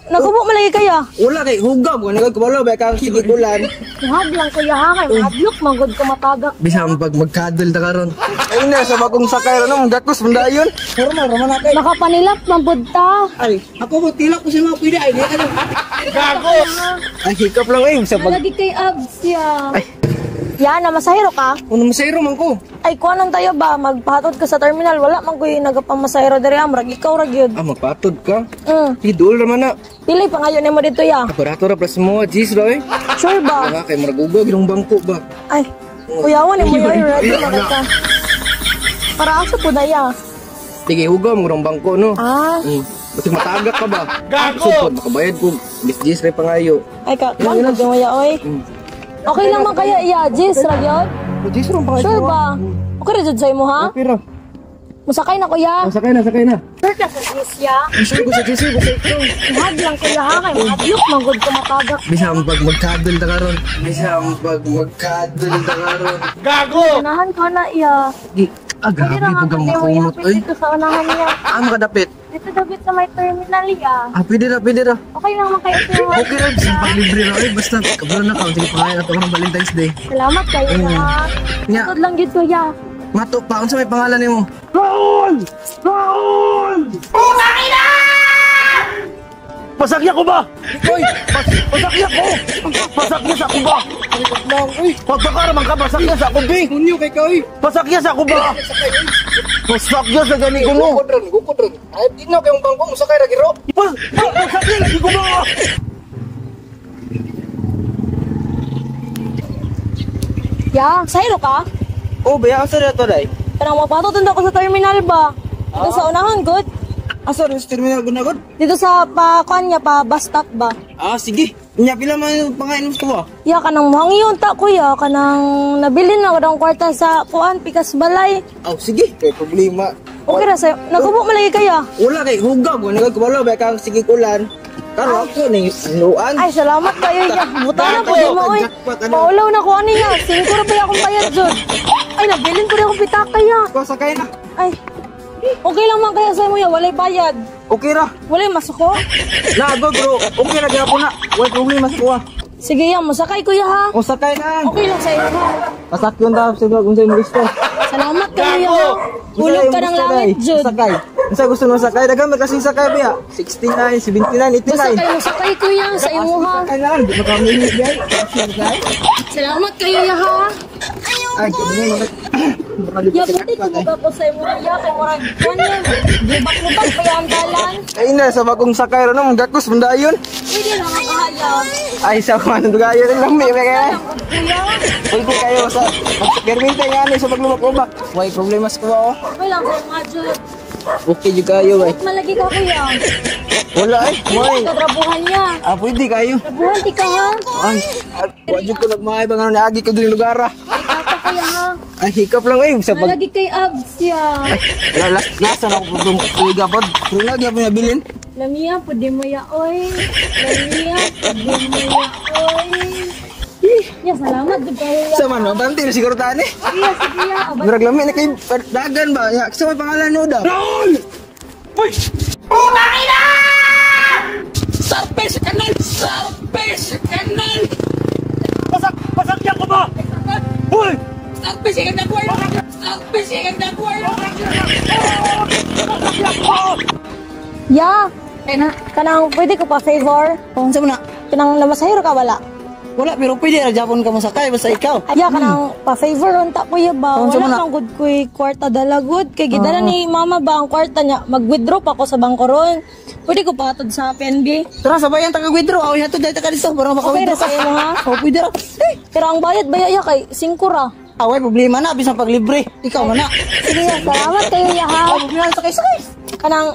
Nagubo man lagi kaya. Wala kay hugab ko nagay kabalo ba kang sige ulan. Muhag lang kuya ha kay mahadlok man gud ko matagak. Bisan pag magkadol ta karon. Ay na sa bagong sakay ron gakos man dayon. Formal ra man na kay. Makapanilap man pud ta. Ay, ako mo tilak ko sa mga pwede ay di ka nang. Gago. Ay hikap lang eh sa pag Lagi kay abs ya. Ya, na masahiro ka? Uno masayro man ko. Ay, kuanon tayo ba? Magpahatod ka sa terminal. Wala man ko'y nagapamasahiro diri. Murag ikaw ra gyud. Ah, magpatod ka. Mm. Idol ra man na. Pili pa ngayon nimo dito ya. Barato ra plus mo, jeez ra eh. Sure ba? Nga kay murag ugog ginong bangko ba. Ay, kuyawan nimo yoy ready na ka. Para asa po na ya. Sige, ugog mo bangko no. Ah, Basig matagak ka ba? Gago! Sugod, makabayad ko. Bis jeez ra pangayo. Ay ka, kuan pud mo ya oy. Okay lang man kaya iya, Jis, ra gyud. Oh, jeez ra pangayo. Sure ba? Okay ra jud sa imo ha? Okay ra. Musakay na kuya. Oh, sakay na, sakay na. Sure ka sa Jis ya. Sure ko sa jeez, basta ikaw. Muhag lang kuya ha kay mahadlok man gud ko matagak. Bisan pag magkadol ta karon. Bisan pag magkadol ta karon. Unahan ko na iya. Gi, ah, Pwede grabe ra pug ang nga makumot oy. dito sa unahan niya. Ah, makadapit. Dito dapat sa may terminal ya. Ah, pwede ra, pwede ra. Okay lang man kayo sa Okay ra, bisan pag libre ra oy, basta kabalo na ka, sige pangayo ato ng Valentine's Day. Salamat kayo ha. Nya, Tutod lang gid kuya. mato pa unsa may pangalan nimo? Pasakya ko ba? Hoy, Pasakya ko! Pasakya sa ako ba? lang, uy. Pagkakaraman ka, pasakya sa ako, bi! Munyo kay ka oy. Pasakya sa ako ba? Pasakya sa gani ko mo! Gukod ron, gukod ron. Ay, di na kayong bangko, musakay ra giro. Pasakya lagi ko ba? Ya, sayro ka? Oh, baya asa ra to dai? Kanang mapatod ako sa terminal ba? Dito sa unahan good. Asa rin sa terminal gunagod? Dito sa pa kuan niya pa bus stop ba? Ah, sige. Nya pila man yung pangain mo sa kuha? Ya kanang muhangyon ta kuya kanang nabilin na ko kwarta sa kuan pikas balay. Oh, sige. Kay problema. Okay ra sayo. Nagubo man lagi kaya. Wala kay hugab ko nagay kabalo ba kang sige ulan. Karon ako ni luan. Ay, salamat kayo ya. Buta na po mo oy. Jackpot, ano? Paulaw na ko ani ya. Singko ra pa akong bayad jud. Ay, nabilin ko rin akong pitaka ya. Ko sakay na. Ay. Okay lang man kaya sa imo ya, walay bayad. Okay ra. Walay masuko. Na go bro. Okay ra gyapon na. Wala problema sa kuha. Sige ya, musakay kuya ha. O sakay na. Okay lang sa imo ha. Pasakyon ta sa kung sa'yo gusto. Salamat kayo ya. Ha. Hulog ka ng langit jud. Sakay. Unsa gusto mo sakay? Daghan man kasing sakay ba ya? 69, 79, Basta 89. kayo musakay kuya sa imo ha. Sakay na lang, di makamili diay. Sakay. Salamat kayo ya ha. Ay, ganyan. Ya, buti tumug ako sa imo ya kay murag kuan ya. Lubak-lubak pa yung dalan. Ay na sa bagong sakay ron gakos man dayon. Pwede na nga kahaya. Ay sa kuan dugayon lang mi kay. Kuya, Pwede kayo sa pagperminta nga ani sa paglubak-lubak. Way problema sa kuha oh. okay lang sa mga jud. Okay jud kayo ay. Malagi ka kuya. Wala ay. Way. Kadrabuhan niya. Ah, pwede kayo. Trabuhan ti ka ha. Ay, wa jud ko nagmahay ba nga naagi ko diri lugar ah. Ay, kapa kuya ha. Ay, hikap lang eh sa pag Malagi kay abs ya. Wala, lasa na ako pag tuiga pod. Pero lagi ako nabilin. Lamia, pwede mo ya, oy. Lamia, pwede mo ya, oy. Ya, salamat jud kayo ya. Sa man, mabanti na siguro tani. Iya, sige ya. Aba, Murag lami na kay dagan ba? Ya, sa may pangalan no daw. Raul! Uy! Sarpe sa kanal! Sarpe sa kanal! Pasakya ko ba? Uy! Sarpe sa kanal! Sarpe sa kanal! Pasakya ko! Ya. Kanang pwede ko pa favor? Unsa man na? Kanang namasahiro ka wala? Wala pero pwede ra Japon ka mosakay basta ikaw. Ya kanang pa favor unta kuya ba? Unsa Wala man na? nang good kuy kwarta dala good kay gidala ni mama ba ang kwarta niya. Mag-withdraw pa ako sa bangko ron. Pwede ko pa atod sa PNB. Tara sabayan ta kag withdraw. Aw hatod dai ta ka dito para Okay ra maka-withdraw sa ka. imo ha. Oh, pwede ra. Eh, Pero ang bayad baya ya kay 5 ra. away problema na bisan pag libre. Ikaw man na. Sige ya, salamat kayo ya ha. Aw problema sakay sakay. Kanang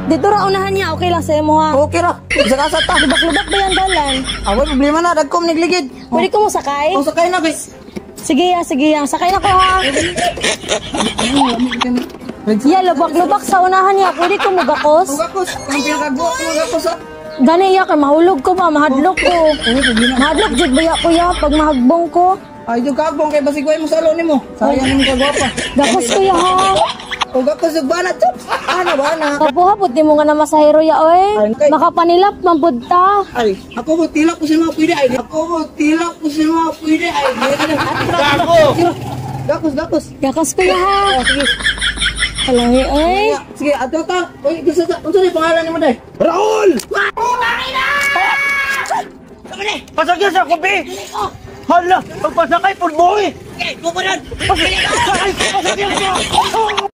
dito ra unahan niya, okay lang sa imo ha. Okay ra. Bisa ka sa ta. Lubak-lubak ba yan dalan? Away problema na dagkom nigligid. Pwede ko mo sakay? Oh, sakay na kay. Sige ya, sige ya. Sakay na ko ha. Ya, lubak-lubak sa unahan niya. Pwede ko mo gakos? Gakos, ang pinakaguwa ko gakos ah. Gani iya kay mahulog ko ba, mahadlok ko. Mahadlok jud ba ya kuya pag mahagbong ko? Ay, yung kagbong kay basig way mo sa alon nimo. Sayang nimo kagwapa. Gakos kuya ha. Ug ako sa bana, chops. Ana ba na? Kabuha pud nimo nga na masahero ya oy. Ay, kay- Makapanilap man pud ta. Ay, ako mo tilak ko sa mga pwede ay. Ako mo tilak ko sa mga pwede ay. Gago! Gakos, gakos. Gakas kuya ha. Oh, sige. Kalami oy. Sige, ato ta. Uy, gusto ta. Unsa ni pangalan nimo day? Raul! Pasakyan sa kubi! Hala! Pagpasakay, pulboy! Pasakay! Pasakyan siya!